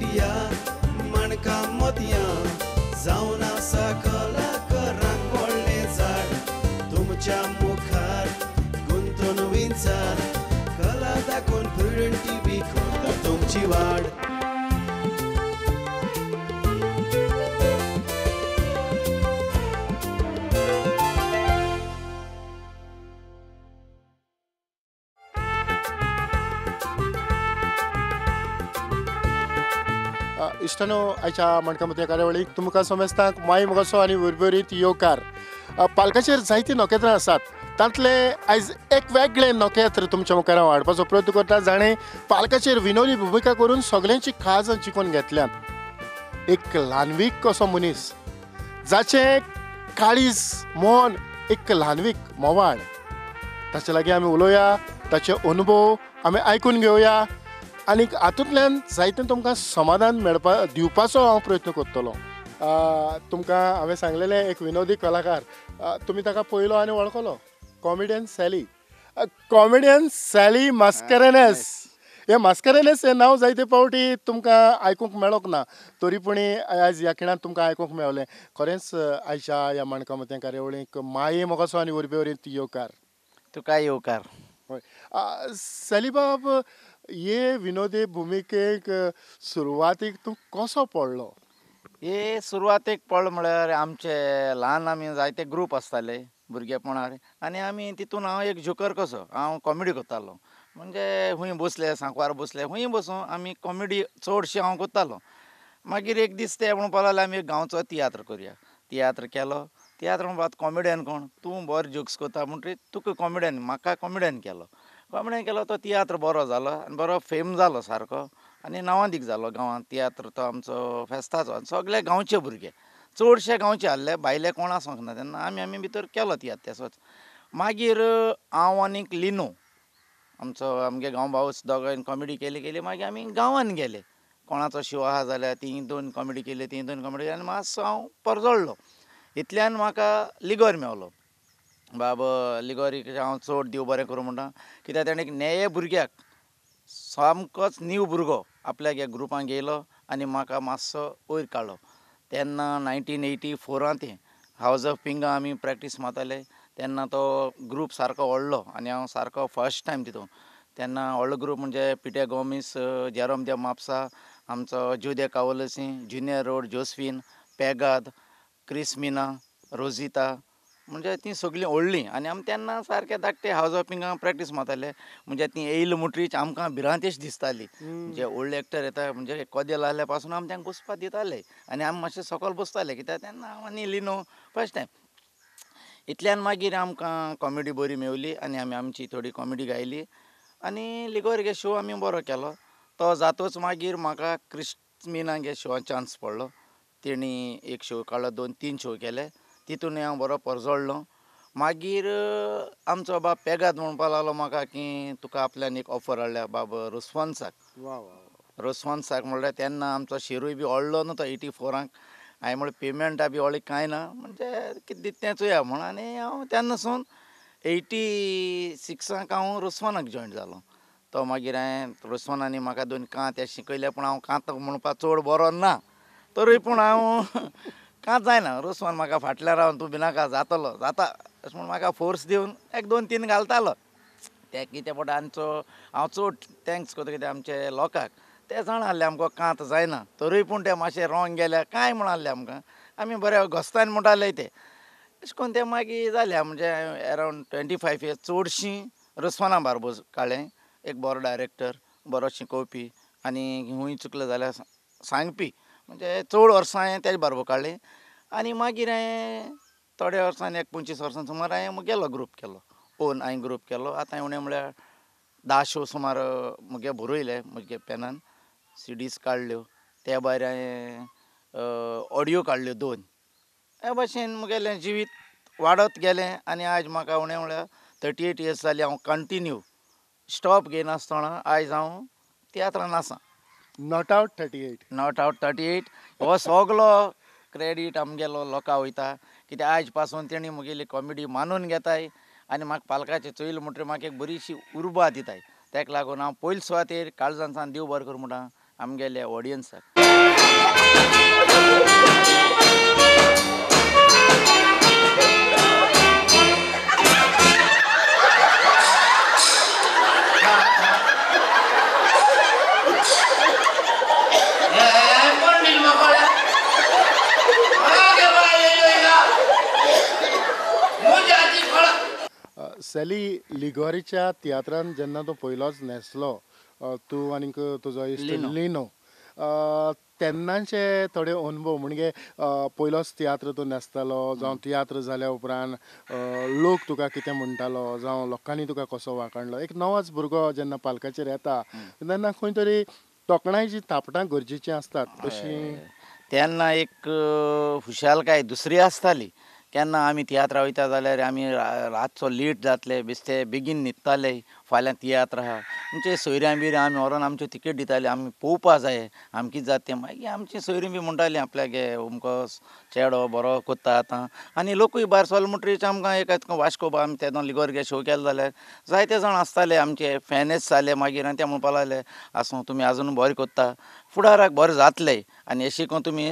Media माणकां मोतयां जावन आसा कलाकारांक व्हडलें झाड तुमच्या मुखार गुंतून विंचार कला दाखोवन प्रुडंट टीव्ही करता तुमची वाड. इश्टानो आयच्या माणकां मोतयां कार्यावळीक तुमकां समेस्तांक माई मोगाचो आनी उरबरीत येवकार. पालकाचेर जायतीं नखेत्रां आसात, तांतलें आयज एक वेगळें नखेत्र तुमच्या मुखार हांव हाडपाचो प्रयत्न करता, जाणें पालकाचेर विनोदी भुमिका करून सगल्यांची काळजां जिखून घेतल्यांत. एक ल्हानवीक कसो मनीस जाचें काळीज मन एक ल्हानवीक मोवाळ, ताचे लागीं आमी उलोवया, ताचे अनुभव आमी आयकून घेवया आनी हातूंतल्यान जायतें तुमकां समाधान मेळपा दिवपाचो हांव प्रयत्न करतलो. तुमकां हांवें सांगलेलें एक विनोदी कलाकार, तुमी ताका पळयलो आनी वळखलो, comedian Sally. Comedian Sally Mascarenhas. हे मास्करेनस हें नांव जायते फावटी तुमकां आयकूंक मेळोंक ना, तरी पूण आयज ह्या खिणांत तुमकां आयकूंक मेळलें. खरेंच आयच्या ह्या माणकां मोतयां कार्यावळीक माये मोगाचो आनी उर्बेवरीत येवकार. तुका येवकार. हय सॅली बाब, हे विनोदी भुमिकेक सुरवातीक तूं कसो पडलो? हे सुरवातेक पडलो म्हळ्यार आमचे ल्हान आमी जायते ग्रूप आसताले भुरगेपणार आनी आमी तितून हांव एक जोकर कसो हांव कॉमेडी करतालो. म्हणजे खूंय बसले सांकवार बसले खूंय बसून आमी कॉमेडी चडशी हांव करतालो. मागीर एक दीस ते म्हणपाक लागले आमी गांवचो तियात्र करया. तियात्र केलो. तियात्र म्हणपाक कॉमेडियन कोण, तूं बरो जोक्स करता म्हणटकीर तुका कॉमेडियन, म्हाका कॉमेडियन केलो. कॉमेडियन केलो तो तियात्र बरो जालो आनी बरो फेम जालो सारको आनी नांवादीक जालो गांवांत. तियात्र तो आमचो फेस्ताचो आनी सगळे गांवचे भुरगे चडशे गांवचे आहले, भायले कोण आसूंक ना तेन्ना. आमी आमी भितर केलो तियात्र तसोच. मागीर हांव आनीक लिनो आमचो आमगे गांव भावूच दोगांय कॉमेडी केली केली. मागीर आमी गांवांत गेले, कोणाचो शो आहा जाल्यार ती दोन कॉमेडी केली, ती दोन कॉमेडी आनी मातसो हांव परजळ्ळो. इतल्यान म्हाका लिगोर मेवलो. बाब लिगोरीक हांव चड देव बरें करूं म्हणटा, कित्याक तेणें नेये भुरग्याक सामकोच नीव भुरगो आपल्याक ह्या ग्रुपान घेयलो आनी म्हाका मातसो वयर काडलो. तेन्ना 1984 तें हावज ऑफ पिंगा आमी प्रॅक्टीस मारताले तेन्ना तो ग्रूप सारको व्हडलो आनी हांव सारको फर्स्ट टायम तितून. तेन्ना व्हडलो ग्रूप म्हणजे पिटे गोमीस, जेरोम दे म्हापसा, आमचो जुदे कावलसी, ज्युनियर रोड, जोस्फीन, पेगाद, क्रिस्मिना, रोजिता, म्हणजे ती सगळीं व्हडलीं. आनी आमी तेन्ना सारके धाकटे हावज ऑफ पिंगा प्रॅक्टीस मारताले. म्हणजे ती येयली म्हणटरीच आमकां भिरांतीच दिसताली. म्हणजे व्हडले एक्टर येता म्हणजे कदेल आहल्या पासून आमी तांकां बसपाक दिताले आनी आमी मातशे सकयल बसताले, कित्याक तेन्ना हांव आनी लिनो फर्स्ट टायम. इतल्यान मागीर आमकां कॉमेडी बरी मेवली आनी आमी आमची थोडी कॉमेडी गायली आनी लिगोर शो आमी बरो केलो. तो जातोच मागीर म्हाका क्रिस्मिनागे शोआन चान्स पडलो. तेणी एक शो काडलो, दोन तीन शो केले, तितून हांव बरो परजळ्ळो. मागीर आमचो बाब पेगाद म्हणपाक लागलो म्हाका की तुका आपल्यान एक ऑफर हाडल्या बाब रोसवन्साक. रोसवन्साक म्हणल्यार तेन्ना आमचो शिरूय बी व्हडलो न्हू तो 84 हांवें म्हणलें पेमेंटा बी व्हडलें कांय ना, म्हणजे कितें दिता तें चोया म्हूण. आनी हांव तेन्ना सून 86 हांव रोसवनाक जॉयन जालो. तो मागीर हांवें रोसवनांनी म्हाका दोन कांत शिकयले, पूण हांव कांत म्हणपाक चड बरो ना, तरूय पूण हांव कांत जायना. रोसवन म्हाका फाटल्यान रावन तूं भिनाका जातलो जाता अशें म्हूण म्हाका फोर्स दिवन एक दोन तीन घालतालो. ते कितें पडटा आमचो हांव चड thanks करता कित्याक आमचे लोकांक ते जाणा आहले आमकां कांत जायना, तरूय पूण ते मातशें रोंग गेल्या कांय म्हूण आहले आमकां, आमी बरे घोस्तान म्हणटाले ते. अशें करून ते मागीर जाले म्हणजे अरावंड 25 इयर्स चडशीं रोसवना बारबोज काडलें. एक बरो डायरेक्टर, बरो शिकोवपी आनी खूंय चुकलें जाल्यार सांगपी, म्हणजे चड वर्सां हांवें तेजे बारबोर काडलीं. आनी मागीर हांवें थोड्या वर्सांनी एक 25 वर्सां सुमार हांवें म्हगेलो ग्रूप केलो, ओन हांवें ग्रूप केलो. आतां उणें म्हळ्यार 10 शो सुमार म्हगे बरयले म्हगे पेनान, सिडीज काडल्यो, त्या भायर हांवें ऑडियो काडल्यो 2. हे भाशेन म्हगेलें जिवीत वाडत गेलें आनी आयज म्हाका उणें म्हळ्यार 38 इयर्स जाली हांव कंटिन्यू स्टॉप घेयनासतना आयज हांव तियात्रान आसा. Not out 38. Not out 38 हो सगलो क्रेडीट आमगेलो लोकां वयता, कित्याक आयज पासून तेणी म्हगेली कॉमेडी मानून घेताय आनी म्हाका पालकाचें चोयलें म्हणटकीर म्हाका एक बरीशी उर्बा दिताय. ताका लागून हांव पयले सुवातेर काळजान देव बरें करूं म्हणटा आमगेल्या ऑडियन्साक. सॅली, लिगोरीच्या तियात्रान जेन्ना तूं पयलोच न्हेसलो तूं आनीक तुजो इश्ट लिनो, तेन्नाचे थोडे अनुभव म्हणजे पयलोच तियात्र तूं न्हेसतालो जावं तियात्र जाल्या उपरांत लोक तुका कितें म्हणटालो जावं लोकांनी तुका कसो वाखाणलो? एक नवोच भुरगो जेन्ना पालकाचेर येता तेन्ना खंय तरी तोखणायेचीं थापटां गरजेचीं आसतात तशी तेन्ना एक खुशालकाय दुसरी आसताली. केन्ना आमी तियात्रा वयता जाल्यार आमी रातचो लेट जातले, बेश्टे बेगीन न्हिदताले, फाल्यां तियात्र आहा म्हणजे सोयऱ्यां बिऱ्यां आमी व्हरोन आमच्यो तिकेट दिताले, आमी पळोवपा जाय आमी कितें जाता तें. मागीर आमची सोयरीं बी म्हणटालीं आपल्याक गे अमको चेडो बरो कोत्ता आतां, आनी लोकूय भायर सरलो म्हणटरीच आमकां एक वास्को आमी तेन्ना लिगोर शो केलो जाल्यार जायते जाण आसताले आमचे फॅनच जाले मागीर, आनी ते म्हणपाक लागले आसूं तुमी आजून बरें कोत्ता, फुडाराक बरें जातले आनी अशें करून तुमी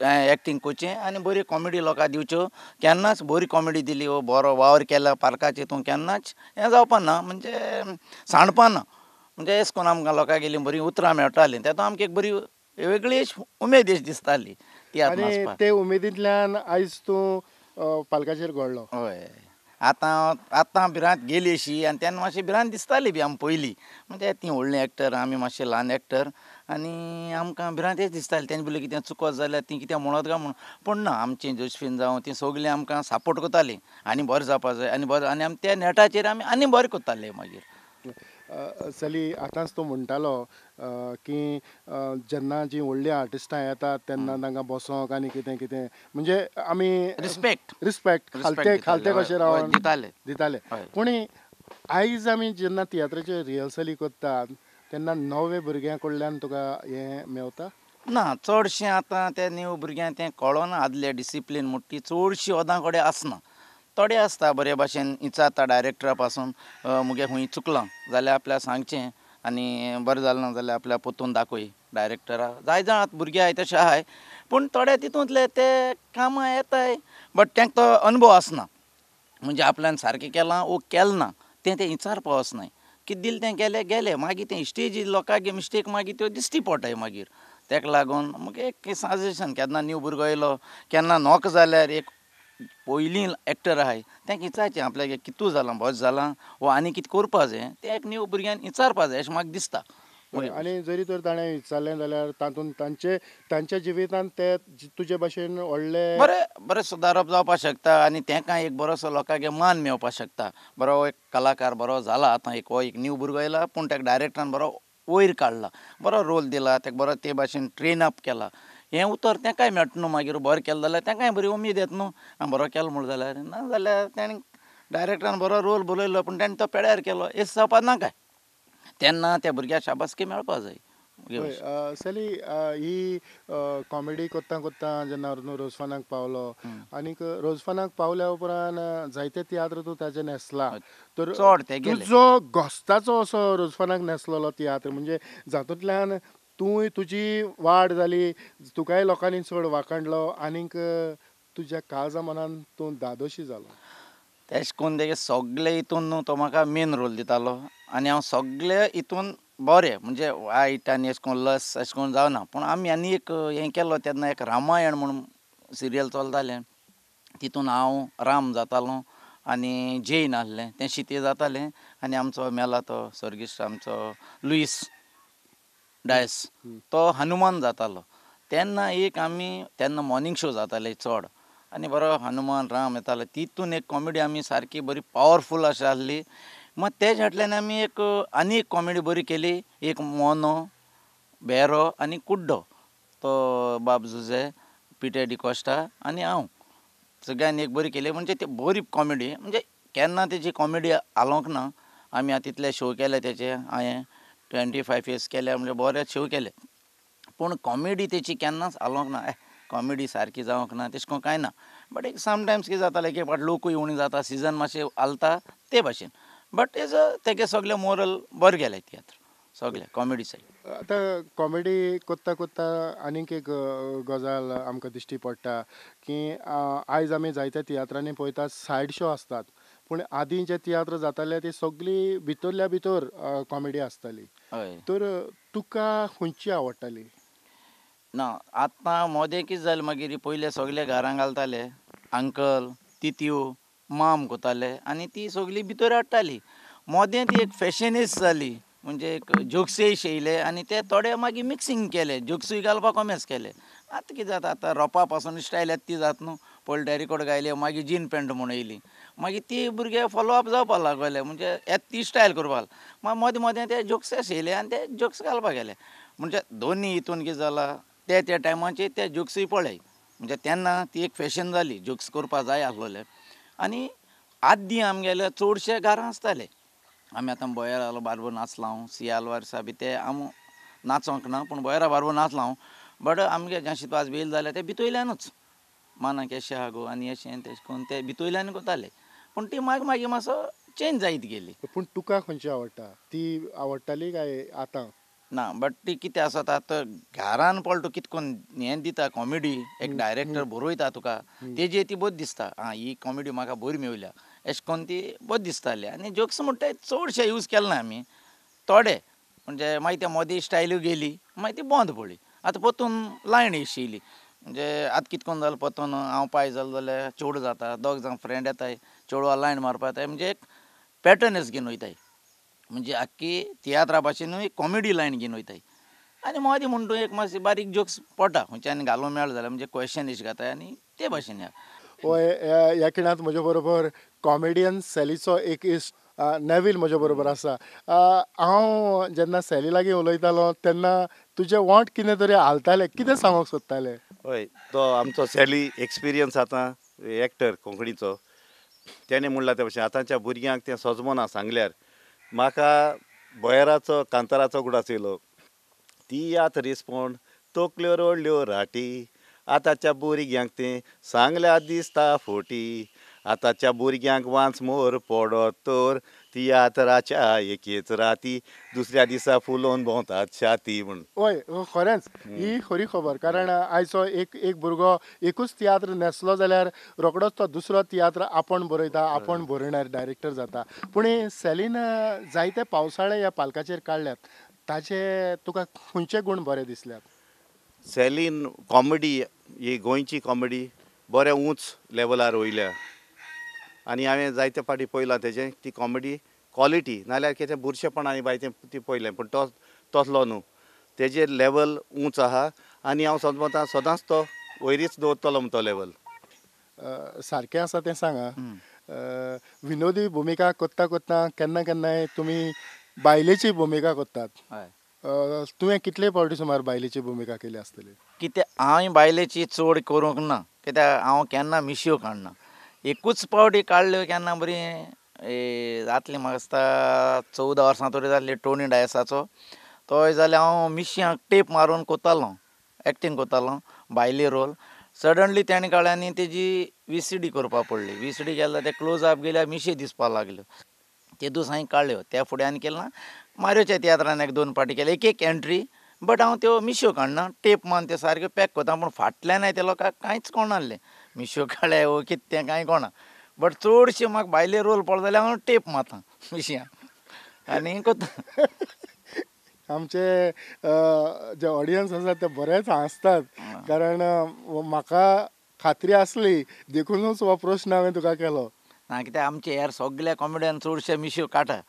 एक्टींग करचें आनी बरी कॉमेडी लोकांक दिवच्यो. केन्नाच बरी कॉमेडी दिली वो बरो वावर केला पार्काचेर तूं केन्नाच हें जावपा ना, म्हणजे सांडपा ना, म्हणजे अशें करून आमकां लोकांगेलीं बरीं उतरां मेळटालीं, तेतून आमकां एक बरी वेगळी उमेद अशी दिसताली तियात्र नाचपाक. ते उमेदींतल्यान आयज तूं पालकाचेर घोळ्ळो. हय, आतां आतां भिरांत गेली अशी, आनी तेन्ना मातशी भिरांत दिसताली बी आमकां पयलीं, म्हणजे तीं व्हडलीं एक्टर आमी मातशे ल्हान एक्टर आनी आमकां भिरांतच दिसताली तेंचे बी कितें चुकत जाल्यार तीं कितें म्हणत काय म्हणून. पूण ना, आमची जोजफीन जावं तीं सगळीं आमकां सपोर्ट करतालीं आनी बरें जावपा जाय आनी बरें, आनी आमी त्या नेटाचेर आमी आनी बरें करताले मागीर. सली, आतांच तूं म्हणटालो की जेन्ना जीं व्हडलीं आर्टिस्टां येतात तेन्ना तांकां बसोंक आनी कितें कितें म्हणजे आमी रिस्पेक्ट रिस्पेक्ट खालते खालते कशें रावन दिताले दिताले. पूण आयज आमी जेन्ना तियात्राच्यो रिहर्सली करतात तेन्ना नवे भुरग्यां कडल्यान तुका हें मेवता ना? चडशें आतां ते न्यू भुरग्यांक तें कळना, आदले डिसिप्लीन म्हणटा ती चडशी ओदां कडेन आसना. थोडे आसता बरे भाशेन विचारता डायरेक्टरा पासून मुगे खंय चुकलां जाल्यार आपल्याक सांगचें आनी बरें जालें ना जाल्यार आपल्याक परतून दाखय डायरेक्टरा. जाय जाण आतां भुरगे आहाय तशें आहाय, पूण थोडे तितूंतले ते कामां येताय बट तांकां तो अनुभव आसना, म्हणजे आपल्यान सारकें केलां वो केलें ना तें तें विचारपा वचनाय, कितें दिलें तें गेलें गेलें, मागीर तें स्टेजीर लोकांक मिस्टेक मागीर त्यो दिश्टी पडटाय मागीर. ताका लागून मुगे एक सजेशन, केन्ना न्यू भुरगो येयलो केन्ना नोक जाल्यार एक पयलीं एक्टर आहाय तांकां विचारचें आपल्याक कितू जालां बरें जालां वो आनी कितें करपा जाय, तें एक न्यू भुरग्यान विचारपा जाय अशें म्हाका दिसता. आनी जरी तर ताणें विचारलें जाल्यार तातूंत तांचे तांच्या जिवितांत ते तुजे भाशेन व्हडले बरें बरें सुदारप जावपाक शकता आनी तांकां एक बरोसो लोकांक मान मेळपाक शकता. बरो एक कलाकार बरो जाला आतां, एक हो एक न्यू भुरगो येयला पूण ताका डायरेक्टरान बरो वयर काडला, बरो रोल दिला ताका, बरो ते भाशेन ट्रेन अप केला. हें उतर तांकांय मेळटा न्हू मागीर, बरें केलें जाल्यार तांकांय बरी उमेद येता न्हू, आं बरो केलो म्हूण जाल्यार. ना जाल्यार तेणें डायरेक्टरान बरो रोल बरयलो पूण तेणें तो पेड्यार केलो हें जावपा ना काय, तेन्ना त्या भुरग्याक शाबासकी मेळपा जाय. सली, ही कॉमेडी करता करता जेन्ना रोजफानाक पावलो आनीक रोजफानाक पावल्या उपरांत जायते तियात्र तूं ताजे न्हेसला, तर चड ते गेले तुजो घोस्ताचो असो रोजफानाक न्हेसलेलो तियात्र म्हणजे जातूंतल्यान तूं तुजी वाड जाली, तुकाय लोकांनी चड वाखाणलो आनीक तुज्या काळजा मनान तूं दादोशी जालो. तेश कोन्न तेगे सगळे हितून न्हू तो म्हाका मेन रोल दितालो आनी हांव सगळे हितून बरें म्हणजे वायट आनी अशें करून लस अशें करून जावना. पूण आमी आनी एक हें केल्लो तेन्ना एक रामायण म्हूण सिरियल चलतालें, तितून हांव राम जातालो आनी जैन आसलें तें शिते जातालें आनी आमचो मेला तो स्वर्गीस्त आमचो लुईस डायस तो हनुमान जातालो. तेन्ना एक आमी तेन्ना मॉर्निंग शो जाताले चड आनी बरो हनुमान राम येतालो, तितून एक कॉमेडी आमी सारकी बरी पावरफूल अशी आसली. मात तेज फाटल्यान आमी एक आनी एक कॉमेडी बरी केली, एक मोनो बेरो आनी कुड्डो, तो बाब जुजे पिटर डिकोस्टा आनी हांव सगळ्यांनी एक बरी केली. म्हणजे ती बरी कॉमेडी म्हणजे केन्ना तेजी कॉमेडी हालोवंक ना. आमी आतां तितले शो केले तेचे, हांवें 25 इयर्स केले म्हणजे बरे शो केले, पूण कॉमेडी तेची केन्नाच हालोवंक ना. कॉमेडी सारकी जावंक ना तशें करून कांय ना, बट एक समटायम्स कितें जातालें एक फावट लोकूय उणें जाता, सिजन मातशें हालता ते भाशेन, बट एज अ तेगे सगळे मोरल बरें गेले तियात्र. सगळे कॉमेडी सायड. आतां कॉमेडी करता करता आनीक एक गजाल आमकां दिश्टी पडटा की आयज आमी जायत्या तियात्रांनी पळयतात सायड शो आसतात, पूण आदीं जे तियात्र जाताले ती सगळी भितरल्या भितर कॉमेडी आसताली. हय. तर तुका खंयची आवडटाली? ना आतां मोदें कितें जालें मागीर पयले सगळे घरां घालताले अंकल तित्यो माम कोताले आनी ती सगळी भितर हाडटाली. मोदें ती एक फॅशनीस जाली, म्हणजे एक जोक्सूय येयले आनी ते थोडे मागीर मिक्सींग केले, जोक्सूय घालपाक कॉमेस केले. आतां कितें जाता आतां रोपा पासून स्टायल येता ती जाता न्हू, पयलीं टेरिकोट घायले मागीर जीन पॅन्ट म्हूण येयली, मागीर ती भुरगे फॉलो अप जावपाक लागले, म्हणजे येता ती स्टायल करपाक. मागीर मदें मदें ते जोक्स येयले आनी ते जोक्स घालपाक गेले. म्हणजे दोनी हितून कितें जालां ते त्या टायमाचेर ते जोक्सूय पळय, म्हणजे तेन्ना ती एक फॅशन जाली जोक्स करपाक जाय आसलोले. आनी आद्दी आमगेले चडशे घरां आसताले, आमी आतां बोयरा बारबो नाचला हांव सियाल वर्सा बी ते आम नाचोंक ना पूण बोयरा बारबो नाचला हांव, बट आमगे जाशीत बेल जाल्यार ते भितोयल्यानूच माना केशे आहा गो आनी अशें तेशें करून ते भितोयल्यान करताले, पूण ती मागीर मागीर मातसो चेंज जायत गेली. पूण तुका खंयची आवडटा, ती आवडटाली काय आतां? ना बट ती कितें आसा आतां घरान पळय तूं कितें करून हें दिता कॉमेडी, एक डायरेक्टर बरयता तुका तेजेर ती बरी दिसता, आं ही कॉमेडी म्हाका बरी मेवल्या अशें करून ती बरी दिसताली. आनी जोक्स म्हणटा ते चडशे यूज केले ना आमी, थोडे म्हणजे मागीर त्या मोदी स्टायलूय गेली, मागीर ती बंद पडली. आतां परतून लायन अशी येयली, म्हणजे आतां कितें करून जालें परतून हांव पांय जालो जाल्यार चेडूं जाता, दोग जाण फ्रेंड येताय चेडवा लायन मारपा येताय, म्हणजे एक पॅटर्नच घेवन वयताय, म्हणजे आख्खी तियात्रा भाशेनूय कॉमेडी लायन घेवन वयताय. आनी मदीं म्हण तूं एक मातशी बारीक जोक्स पडटा खंयच्यान घालूंक मेळ्ळो जाल्यार, म्हणजे क्वेशन अशें घाताय आनी ते भाशेन. हय, ह्या खिणांत म्हजे बरोबर कॉमेडियन सॅलीचो एक इश्ट नेवील म्हजे बरोबर आसा. हांव जेन्ना सॅली लागीं उलयतालो तेन्ना तुजे वोंठ कितें तरी हालताले, कितें सांगूंक सोदताले? हय, तो आमचो सॅली एक्सपिरियन्स आतां एक्टर कोंकणीचो, तेणें म्हणलां ते भशेन आतांच्या भुरग्यांक तें सोजमना सांगल्यार. म्हाका बोयराचो कांताराचो गुडास येयलो, तियात्र रिस्पोंड तकल्यो रडल्यो राटी, आतांच्या भुरग्यांक तें सांगल्यार दिसता फोटी, आतांच्या भुरग्यांक वांच मोर पडत तर तियात्राच्या एकेच राती दुसऱ्या दिसा फुलोवन भोंवतात छाती म्हूण. हय खरेंच ही खरी खबर, कारण आयचो एक एक भुरगो एकूच तियात्र न्हेसलो जाल्यार रोखडोच तो दुसरो तियात्र आपूण बरयता, आपूण बरयणार डायरेक्टर जाता. पूण सॅलीन जायते पावसाळे ह्या पालकाचेर काडल्यात, ताचे तुका खंयचे गूण बरे दिसल्यात? सॅलीन कॉमेडी ही गोंयची कॉमेडी बऱ्या उंच लेवलार वयल्या आनी हांवें जायते फावटी पळयलां तेजें ती कॉमेडी क्वॉलिटी, नाल्यार कितें बुरशेपण आनी बाय तें ती पळयलें, पूण तो तसलो न्हू, तेजेर लेवल उंच आहा आनी हांव समजता सदांच तो वयरीच दवरतलो म्हण तो लेवल. सारकें आसा तें सांगा, विनोदी भुमिका करता करता केन्ना केन्नाय तुमी बायलेची भुमिका करतात, तुवें कितले फावटी सुमार बायलेची भुमिका केली आसतली? कितें हांवें बायलेची चड करूंक ना, कित्याक हांव केन्ना मिशयो काडना, एकूच पावटी काडल्यो केन्ना बरी जातली म्हाका दिसता 14 वर्सां तरी जाल्ली टोनी डायसाचो तोय जाल्यार हांव मिशयांक टेप मारून कोतालो, एक्टींग करतालो बायले रोल. सडनली तेणें काडलें आनी तेजी VCD करपाक पडली, VCD केल्यार ते क्लोज अप गेल्यार मिशयो दिसपाक लागल्यो, ते दीस हांवें काडल्यो. त्या फुडें आनी केलें ना, मारियोच्या तियात्रान एक दोन पाटी केले, एक एक एंट्री, बट हांव त्यो मिशयो काडना, टेप मारून त्यो सारक्यो पॅक करता, पूण फाटल्यान ते लोकांक कांयच कळनासलें मिशयो काडल्या वो कितें तें कांय कळना, बट चडशे म्हाका भायले रोल पळयता जाल्यार हांव टेप मारता मिशयांक आनी करता. आमचे जे ऑडियन्स आसा ते बरेच हांसतात, कारण म्हाका खात्री आसली देखूनच हो प्रश्न हांवें तुका केलो. ना कित्याक आमचे हेर सगळे कॉमेडियन चडशे मिशयो काडटा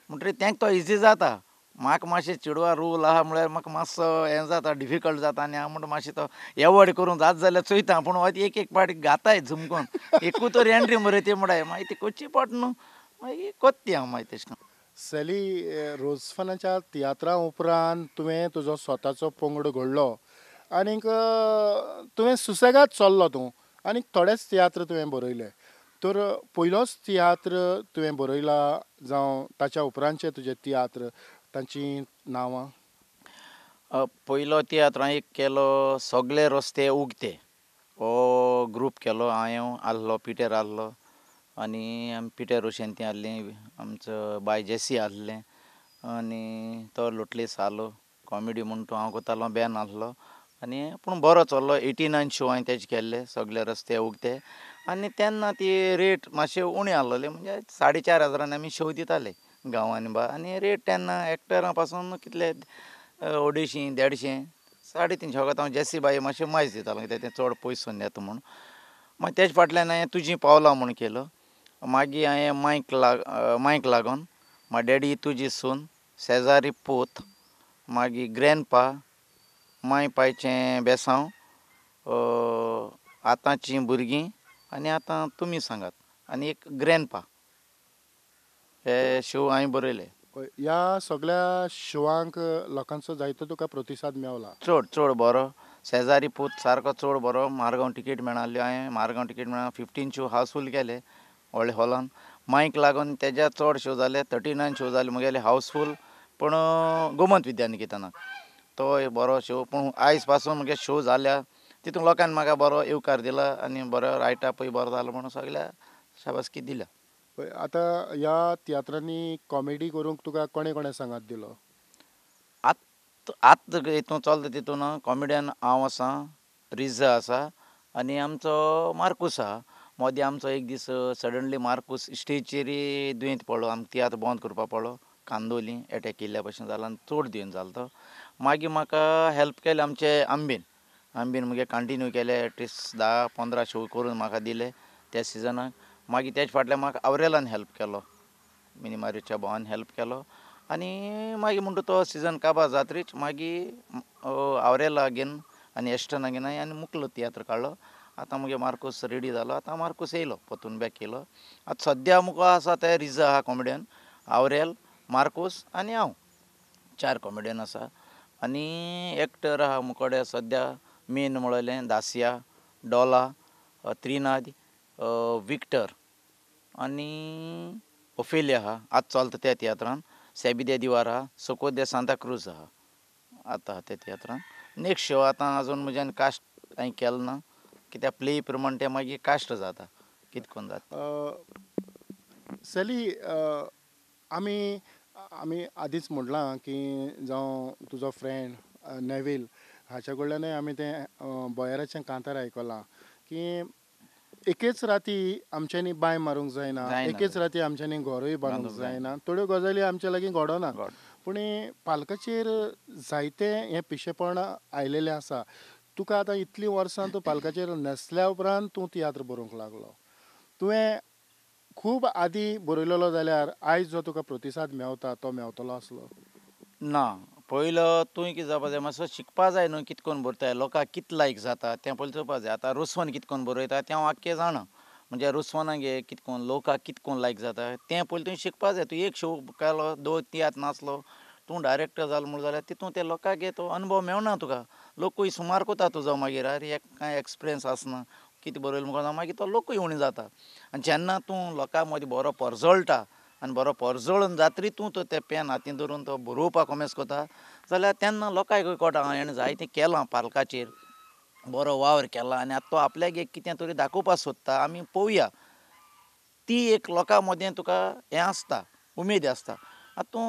म्हणटकीर तांकां तो इजी जाता, म्हाका मातशें चेडवा रोल आहा म्हळ्यार म्हाका मातसो हें जाता, डिफिकल्ट जाता आनी हांव म्हणटा मातशें तो एवॉयड करूंक जाता जाल्यार चोयता, पूण हो एक एक पाटी घाताय झुमकोन एकूच तर एंट्री मरे ती म्हणटाय, मागीर ती करची पडटा न्हू, मागीर कोत्ता ती हांव मागीर तशें करून. सॅली, रोजफनाच्या तियात्रा उपरांत तुवें तुजो स्वताचो पंगड घडलो आनीक तुवें सुसेगाद चल्लो तूं आनीक थोडेच तियात्र तुवें बरयले, तर पयलोच तियात्र तुवें बरयला जावं ताच्या उपरांतचे तुजे तियात्र तांची नांवां? पयलो तियात्र हांवें एक केलो सगळे रस्ते उगते हो ग्रूप केलो हांवें, आहलो पिटर आहलो आनी आमी पिटर रोशेन ती आहली, आमचो बाय जेसी आहलें आनी तो लोटली सालो कॉमेडी म्हूण तो हांव करतालो बॅन आसलो आनी पूण बरो चल्लो. 89 शो हांवें तेजे केल्ले सगळे रस्ते उगते आनी तेन्ना ती रेट मातशे उणी आसलेली म्हणजे 4,500 आमी शो दिताले गांवांनी बा. आनी रेट तेन्ना एक्टरां पासून कितले 250 150 350 वखत हांव जेसी बाई मातशें मायज दितालो कित्याक तें चड पयस येता म्हूण. मागीर तेजे फाटल्यान हांवें तुजीं पावलां म्हूण केलो. मागीर हांवें मायक लागून म्हाका डॅडी तुजी सून शेजारी पूत मागीर ग्रँडपा माय पायचें बेसांव आतांचीं भुरगीं आनी आतां तुमी सांगात आनी एक ग्रँडपा हे शो हांवें बरयले. ह्या सगळ्या शोवांक लोकांचो जायतो तुका प्रतिसाद मेवला? चड चड बरो. शेजारी पूत सारको चड बरो. मारगांव टिकेट मेळाली हांवें मारगांव टिकेट मेळ्ळा 15 शो हावसफूल केले व्हडले हॉलान. मायक लागून तेज्या चड शो जाले 39 शो जाले मुगेले हावसफूल. पूण गोमंत विद्यानिकेतनाक तो एक बरो शो. पूण आयज पासून मुगे शो जाल्या तितून लोकांनी म्हाका बरो येवकार दिला आनी बरो रायटअपूय बरो जालो म्हणून सगळ्या शाबासकी दिल्या. आतां ह्या तियात्रांनी कॉमेडी करूंक तुका कोणें कोणें सांगात दिलो? आत आत हितून चलता तितून कॉमेडियन हांव आसा, रिजा आसा आनी आमचो मार्कूस आहा. मदीं आमचो एक दीस सडनली मार्कूस स्टेजीर दुयेंत पडलो, आमकां तियात्र बंद करपाक पडलो. कांदोली एटॅक केल्ल्या भशेन जालो आनी चड दुयेंत जालो तो. मागीर म्हाका हेल्प केले आमचे आंबीन. आंबीन मुगे कंटिन्यू केले एटलिस्ट 10-15 शो करून म्हाका दिले त्या सिजनाक. मागीर तेज फाटल्यान म्हाका आवरेलान हेल्प केलो, मिनीमारीच्या भावान हेल्प केलो. आनी मागीर म्हणटा तो सिजन काबार जातरीच मागीर आवरेला घेवन आनी एस्टना घेवन आनी मुकलो तियात्र काडलो. आतां मुगे मार्कूस रेडी जालो. आतां मार्कूस येयलो परतून बॅक येयलो. आतां सद्या मुखार आसा ते रिजा आहा कॉमेडियन, आवरेल, मार्कूस आनी हांव, 4 कॉमेडियन आसा. आनी एक्टर आहा मुकोडे सद्या मेन म्हणलें दासिया, डोला, त्रिनाद, विक्टर आनी ओफेलिया आहा. आतां चलता त्या तियात्रान. सेबी दे दिवार आहा, सोकोर दे सांता क्रूज आहा आतां त्या तियात्रान. नेक्स्ट शो आतां आजून म्हज्यान कास्ट हांवें केलो ना कित्याक प्ले प्रमाण तें मागीर कास्ट जाता कितें करून जाता. सॅली, आमी आमी आदींच म्हणलां की जावं तुजो फ्रेंड नेवील हाच्या कडल्यानूय आमी तें बोयराचें कांतार आयकलां की एकेच राती आमच्यांनी बांय मारूंक जायना, एकेच राती आमच्यांनी घरूय बांदूंक जायना, थोड्यो गजाली आमच्या लागीं घडना. पूण पालकाचेर जायते हें पिशेपण आयलेलें आसा. तुका आतां इतलीं वर्सां तूं पालकाचेर न्हेसल्या उपरांत तूं तियात्र बरोवंक लागलो. तुवें खूब आदीं बरयलेलो जाल्यार आयज जो तुका प्रतिसाद मेवता तो मेवतलो आसलो? ना, पयलो तुवें कितें जावपा जाय, मातसो शिकपा जाय न्हू कितें करून बरयता, लोकांक कितें लायक जाता तें पयलीं चोवपा जाय. आतां रुस्वन कितें करून बरयता तें हांव आख्खें जाणा, म्हणजे रुस्वनाक कितें करून लोकांक कितें करून लायक जाता तें पयलीं तुवें शिकपा जाय. तूं एक शो केलो, 2 तियात्र नाचलो, तूं डायरेक्टर जालो म्हूण जाल्यार तितून ते लोकांक तो अनुभव मेळना तुका. लोकूय सुमार कोता तुजो मागीर, आरे हेका कांय एक्सपिरियन्स आसना कितें बरयलें म्हणून मागीर तो लोकूय उणें जाता. आनी जेन्ना तूं लोकां मदीं बरो परजळटा आनी बरो परजळून जातरी तूं तो तें पेन हातीन धरून तो बरोवपाक कोमेस कोता जाल्यार तेन्ना लोकांक कळटा हेणें जायतें केलां पालकाचेर, बरो वावर केला आनी आतां तो आपल्याक एक कितें तरी दाखोवपाक सोदता, आमी पळोवया. ती एक लोकां मदें तुका हें आसता, उमेद आसता. आतां तूं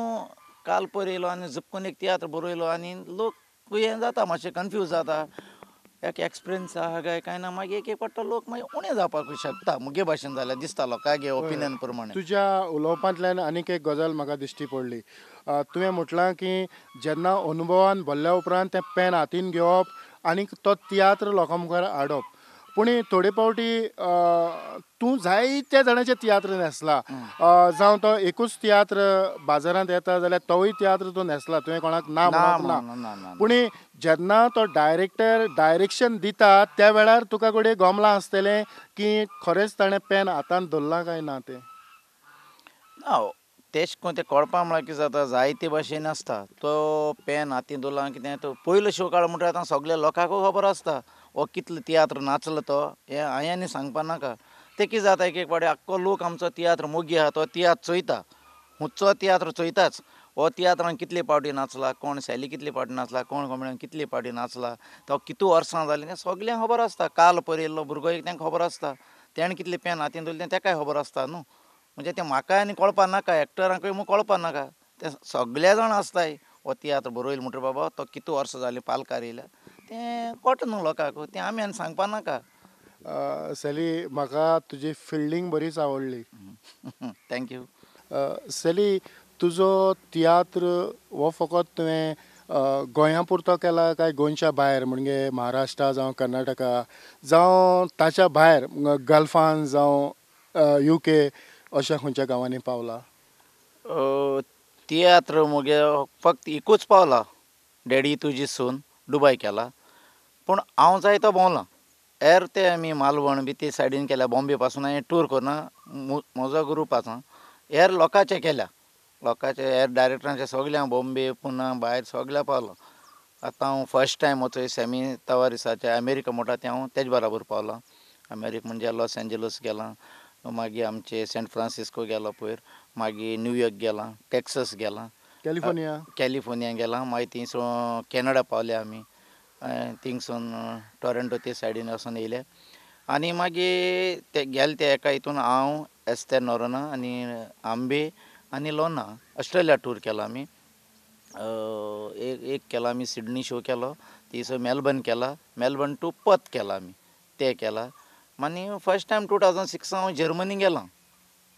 काल पयर येयलो आनी झपकून एक तियात्र बरयलो आनी लोक हें जाता मातशें कन्फ्यूज जाता, एक एक्सपिरियन्स आहा काय कांय ना. मागीर एक एक फावट लोक मागीर उणें जावपाक शकता मुगे भाशेन जाल्यार दिसता लोकांक ओपिनियन प्रमाणे. तुज्या उलोवपांतल्यान आनीक एक गजाल म्हाका दिश्टी पडली. तुवें म्हटलां की जेन्ना अनुभवान भरल्या उपरांत तें पेन हातीन घेवप आनी तो तियात्र लोकां मुखार हाडप. पूण थोडे फावटी तूं जायत्या जाणांचे तियात्र न्हेसला, जावं तो एकूच तियात्र बाजारांत येता जाल्यार तोवूय तियात्र तूं न्हेसला, तुवें कोणाक ना म्हणूंक ना. पूण जेन्ना तो डायरेक्टर डायरेक्शन दिता त्या वेळार तुका कडेन गमलां आसतलें की खरेंच ताणें पेन हातांत धरलां काय ना तें? ना, तेश कोन तें कळपा म्हळ्यार कितें जाता, जायते भाशेन आसता. तो पेन हातीन धरला कितें तो पयलो शो काडलो म्हणटकीर आतां सगल्या लोकांकूय खबर आसता हो कितलो तियात्र नाचलो तो, हें हांवें आनी सांगपा नाका. तें कितें जाता एक एक फावटी आख्खो लोक आमचो तियात्र मोगी आहा तो तियात्र चोयता, हुंचो तियात्र चोयताच. हो तियात्रान कितले फावटी नाचला, कोण सॅली कितले फावटी नाचला, कोण कॉमेडियन कितले फावटी नाचला, तो कितू वर्सां जालीं तें सगल्यांक खबर आसता. काल पयर येयल्लो भुरगो एक तेंकां खबर आसता, तेणें कितले पेन हातीन धरलें तें तेकाय खबर आसता न्हू. म्हणजे तें म्हाका आनी कळपा नाका, एक्टरांकूय म्हूण कळपा नाका, ते सगळे जाण आसताय हो तियात्र बरयलो म्हणटा बाबा तो कितू वर्सां जालीं पालकार येयल्या तें कोटा न्हू लोकांक तें आमी आनी सांगपा नाका. सॅली म्हाका तुजी फिल्डींग बरीच आवडली. Thank you. सॅली तुजो तियात्र हो फकत तुवें गोंया पुरतो केला काय गोंयच्या भायर म्हणजे महाराष्ट्रा जावं कर्नाटका जावं ताच्या भायर गल्फान जावं UK अशा खंयच्या गांवांनी पावला? तियात्र म्हगे फक्त एकूच पावला, डॅडी तुजी सून दुबय केला, पूण हांव जायतो भोंवलां. हेर ते आमी मालवण बी ते सायडीन केल्या, बॉम्बे पासून हांवें टूर करून म्हजो ग्रूप आसा हेर लोकांचे केल्या, लोकांचे हेर डायरेक्टरांचे सगळे हांव बॉम्बे पुना भायर सगळ्या पावलो. आतां हांव फर्स्ट टायम वचोय सॅमी तवारिसाचे अमेरिका म्हणटा तें हांव तेज बराबर पावलां. अमेरिका म्हणजे लॉस एंजलस गेलां, मागीर आमचे सेंट फ्रांसिस्को गेलो पयर, मागीर न्यूयॉर्क गेलां, टॅक्सस गेलां, कॅलिफोर्निया कॅलिफोर्निया गेलां, मागीर थिंगसून कॅनडा पावले आमी, थिंगसून टोरंटो ते सायडीन वचून येयले आनी मागीर ते गेले ते एका हितून हांव एस्तेर नोरोना आनी आंबे आनी लोना ऑस्ट्रेलिया टूर केला आमी. एक केला आमी सिडनी शो केलो, थंयसर मेलबर्न केला, मेलबर्न टू पर्थ केला आमी ते केला. आनी फर्स्ट टायम 2006 हांव जर्मनी गेलां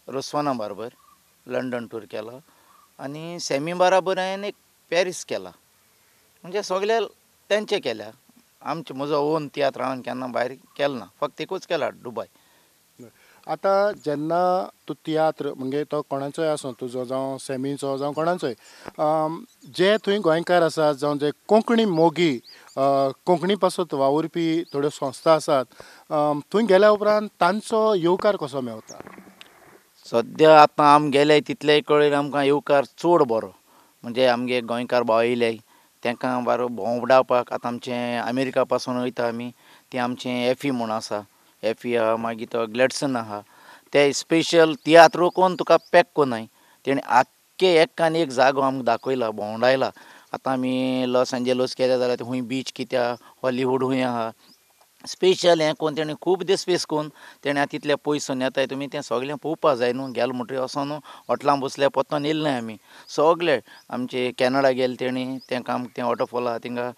रोसवाना बरोबर, लंडन टूर केला आनी सॅमी बराबर हांवें एक पॅरीस केला. म्हणजे सगळे तेंचे केल्या, आमचे म्हजो ओन तियात्र हांवें केन्ना भायर केलो ना, फक्त एकूच केला दुबय. आतां जेन्ना तूं तियात्र म्हणजे तो कोणाचोय आसूं, तुजो जावं सॅमीचो जावं कोणाचोय, जे थंय गोंयकार आसात जावं जे कोंकणी मोगी कोंकणी पासत वावुरपी थोड्यो संस्था आसात, थंय गेल्या उपरांत तांचो येवकार कसो मेवता? सद्या आतां आमी गेले तितलेय कडेन आमकां येवकार चड बरो, म्हणजे आमगे गोंयकार भाव येयले तांकां बरो भोंवडावपाक. आतां आमचें अमेरिका पासून वयता आमी, तें आमचें एफी म्हूण आसा, एफी आहा, मागीर तो ग्लॅडसन आहा, ते स्पेशल तियात्र कोण तुका पॅक कोन्नाय, तेणें आख्खे एक आनी एक जागो आमकां दाखयला भोंवडायला. आतां आमी लॉस एंजलोस केले जाल्यार ते खूंय बीच कित्या, हॉलिवूड खूंय आहा, स्पेशल हें कोन्न तेणें खूब दीस कोन्न तेणें आतां तितले पयस येताय तुमी तें सगळें पळोवपा जाय न्हू. गेले म्हणटकीर वचोन न्हू हॉटलां बसले पोत्तोन येयले नाय आमी, सगळे आमचे कॅनडा गेले तेणी तेंकां आमकां तें वॉटरफॉल आहा थिंगा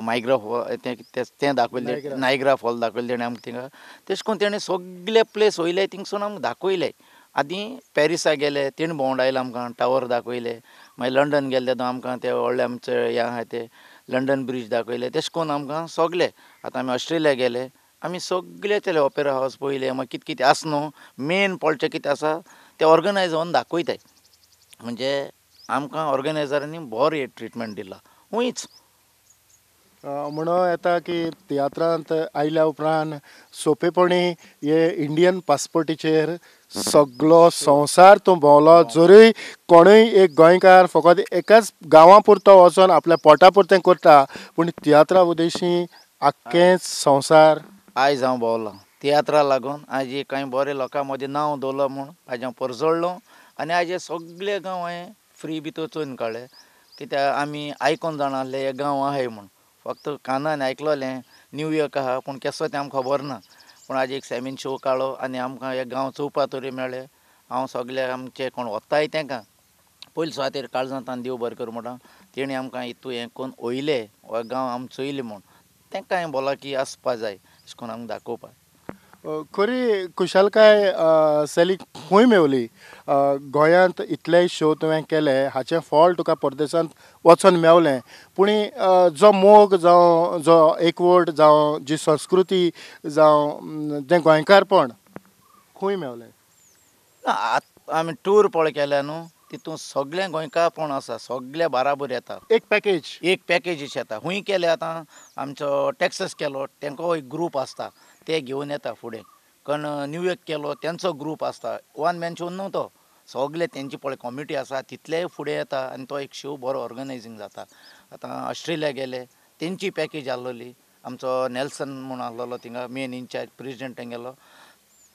मायग्रा फॉल तें दाखयलें, नायग्रा फॉल दाखयलें तेणें आमकां थिंगा. तशें करून तेणें सगळे प्लेस वयले थिंगसून आमकां दाखयले. आदी पॅरिसा गेले तेणें भोंवडायले आमकां, टावर दाखयले, मागीर लंडन गेले तेदो आमकां ते व्हडले आमचे हें आहा ते लंडन ब्रिज दाखयले. तशें करून आमकां सगळे आतां आमी ऑस्ट्रेलिया गेले, आमी सगळे ते ऑपेरा हावस पळयले, मागीर कितें कितें आसा न्हू मेन पळचें कितें आसा तें ऑर्गनायज जावन दाखयताय. म्हणजे आमकां ऑर्गनायजरांनी बरें ट्रिटमेंट दिला खूंयच. म्हणून येता की तियात्रांत आयल्या उपरांत सोंपेपणी हे इंडियन पासपोर्टीचेर सगलो संवसार तूं भोंवलो, जरूय कोणूय एक गोंयकार फकत एकाच गांवा पुरतो वचोन आपल्या पोटा पुरतें करता, पूण तियात्रा उद्देशी आख्खें संवसार आयज हांव भोंवलो तियात्रा लागून. आयज कांय बरे लोकां मदीं नांव दवरलो म्हूण आयज हांव परजळ्ळो आनी आयज हे सगळे गांव हांवें फ्री भितर चोयन काडले, कित्याक आमी आयकोन जाणा आसले हे गांव आहाय म्हूण, फक्त कानान आयकलोलें न्यूयॉर्क आहा पूण केसो तें आमकां खबर ना. पूण आज एक सॅमीन शो काडलो आनी आमकां हे गांव चोवपा तरी मेळ्ळे. हांव सगळे आमचे कोण वताय तेंकां पयले सुवातेर काळजांत देव बरें करूं म्हणटा, तेणी आमकां हितू हें करून वयले हो गांव आमी चोयले म्हूण तेंकां हांवें बोला की आसपा जाय अशें करून आमकां दाखोवपाक. खरी खुशालकाय सॅली खंय मेवली? गोंयांत इतलेय शो तुवें केले हाचें फळ तुका परदेसांत वचोन मेवलें, पूण जो मोग जावं जो एकवट जावं जी संस्कृती जावं जें गोंयकारपण खंय मेवलें? ना आतां आमी टूर पळय केल्या न्हू तितून सगळें गोंयकारपण आसा, सगळे बाराबर येता, एक पॅकेज एक पॅकेजीस येता. खूंय केले आतां आमचो टॅक्सस केलो तेंको एक ग्रूप आसता ते घेवन येता फुडें, कारण न्यूयॉर्क केलो तेंचो ग्रूप आसता, वन मॅन शो न्हू तो, सगळे तेंची पळय कॉमिटी आसा तितलेय फुडें येता आनी तो एक शो बरो ऑर्गनायजींग जाता. आतां ऑस्ट्रेलिया गेले तेंची पॅकेज आसलोली, आमचो नेल्सन म्हूण आसलोलो थिंगा मेन इनचार्ज प्रेजिडेंट तेंगेलो,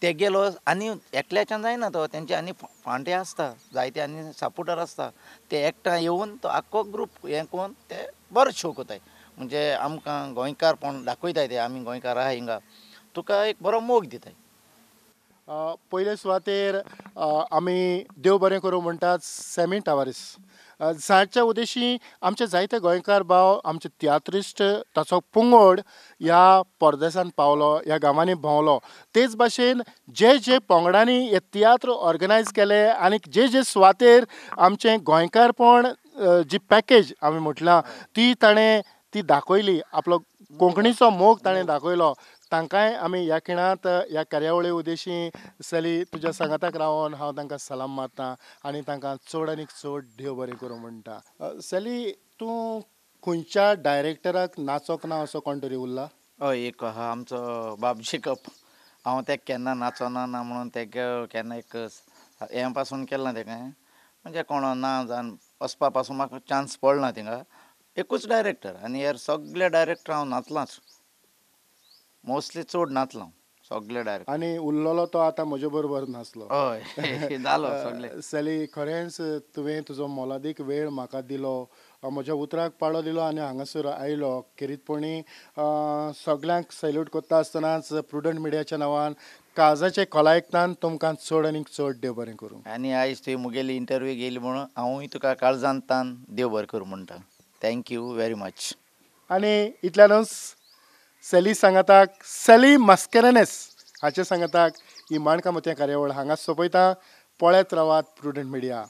तेगेलो आनी एकल्याच्यान जायना तो, तेंचे आनी फांटे आसता जायते आनी सपोर्टर आसता, ते एकठांय येवन तो आख्खो ग्रूप हें करून ते बरो शो कोताय. म्हणजे आमकां गोंयकारपण दाखयताय ते आमी गोंयकार आहा हिंगा, तुका एक बरो मोग दिताय. पयले सुवातेर आमी देव बरें करूं म्हणटात सॅमी टावारीस जाच्या उद्देशी आमचे जायते गोंयकार भाव आमचे तियात्रिस्ट ताचो पुंगोड ह्या परदेसान पावलो, ह्या गांवांनी भोंवलो. तेच भाशेन जे जे पंगडांनी हे तियात्र ऑर्गनायज केले आनी जे जे सुवातेर आमचें गोंयकारपण जी पॅकेज आमी म्हटलां ती ताणें ती दाखयली, आपलो कोंकणीचो मोग ताणें दाखयलो. तांकांय आमी ह्या खिणांत ह्या कार्यावळी उद्देशी सली तुज्या सांगाताक रावन हांव तांकां सलाम मारता आनी तांकां चड आनी चड देव बरें करूं म्हणटा. सली, तूं खंयच्या डायरेक्टराक नाचोंक ना असो कोण तरी उरला? हय, एक आहा आमचो बाब जेकब. हांव तेका केन्ना नाचोना ना म्हणून तेका केन्ना एक हें पासून केलें ना तेका, म्हणजे कोण ना जावन वचपा पासून म्हाका चान्स पडना थिंगा. एकूच डायरेक्टर आनी हेर सगळे डायरेक्टर हांव नाचलांच, मोस्टली चड नाचलो सगळे डायरेक्टर. आनी उरलेलो तो आतां म्हजे बरोबर नासलो. हय, जालो सगळे. सली, खरेंच तुवें तुजो मोलादीक वेळ म्हाका दिलो, म्हज्या उतराक पाळो दिलो आनी हांगासर आयलो. खेरीतपणी सगल्यांक सॅल्यूट करता आसतनाच प्रुडंट मिडियाच्या नांवान काळजाचे खोलायेंतल्यान तुमकां चड आनी चड देव बरें करूं. आनी आयज तुवें मुगेली इंटरव्यू घेयली म्हणून हांवूय तुका काळजांतल्यान देव बरें करूं म्हणटा. Thank you very much. आनी इतल्यानूच सॅली सांगाताक, सॅली मास्केरेनस हाचे सांगाताक ही माणकां मोतयां कार्यावळ हांगाच सोंपयता. पळयत रावात प्रुडंट मिडिया.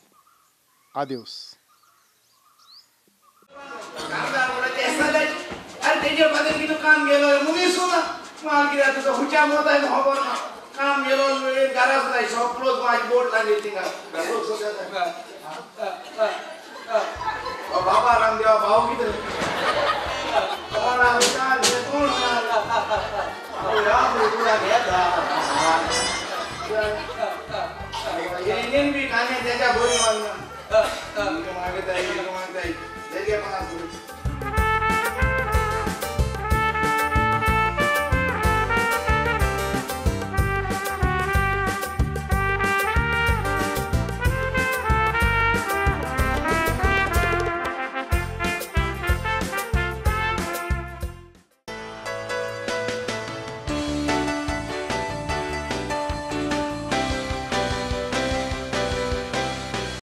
आदियोस. बाबा रामदेवा भाव कितें बी खाणे तेच्या बरी मागता.